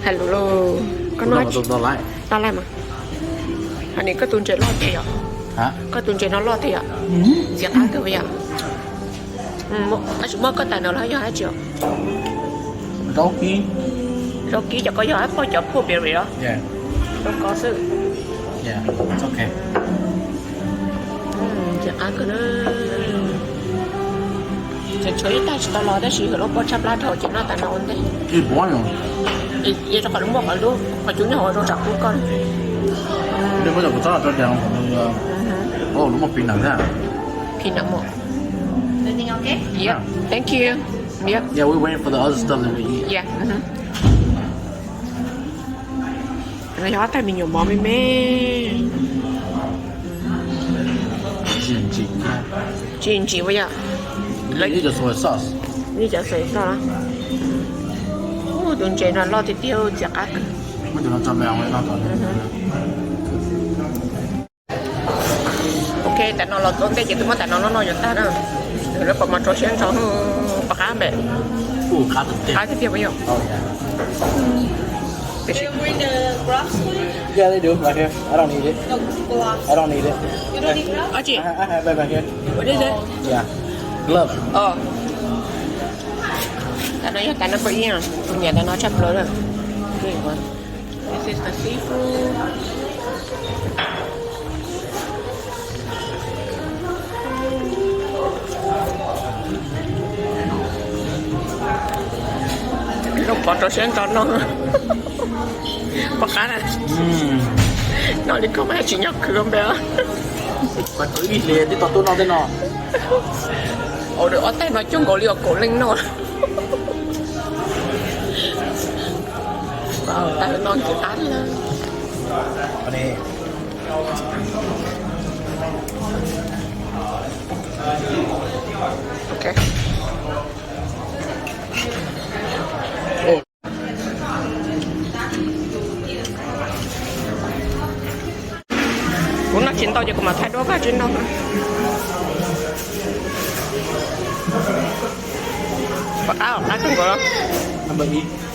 Hais lus lauj, koj noj tau laij mas. Hais ni koj tus ntses loj tiag yom? Koj tus ntses no loj tiag yom? Ntxim qab kawg yom? Tab sis muab koj tas no los yog dab tsi? Zaub kib, cov koj yog poj cov phuaj berry os. Zaub kib xwb. Ntxim qab kawg na. Tseem tshuav ib tag tsis tau los tab sis lub pob tshaj plab dhau ces noj tas no ua ntej. Rau qhov muaj qhov lub qhov cub nyob hauv rau tsam kub koj. Peanut. Yep. Thank you. Yep. Yeah, we waiting for the other stuff that we eat. Yeah. No yog ob tag me nyuam mov me me. Tsis ntsim ua yom. Li cov soy sauce. Tus ntses no loj tiag tiag, ntxim qab kawg. Ok, tam no los tau ntej ces twb muab tam no noj noj yuav tag na. Lawv pom mas rau siab ntso, pom qab npem. Qab tiag tiag. Yeah, they do right here. I don't need it. I don't need it. I have it right here. Yeah. Glove. Tam no yog tam no pab ib, tus niam tam no tshaj plaws lawm. This is the seafood. Lub pov rau siab ntso no. Pom qab na. No li koj mas tsis nyob khwv npe. Ib hlis tib tau tuaj noj tej no. Ua ob tag no coob nkaus li os, kaum leej noj. Tag no ntxim qab lawm. Kuv noj tsis ntau ces kuv mam thaij duab koj tsis noj. Pom qab, qab kawg nkaus.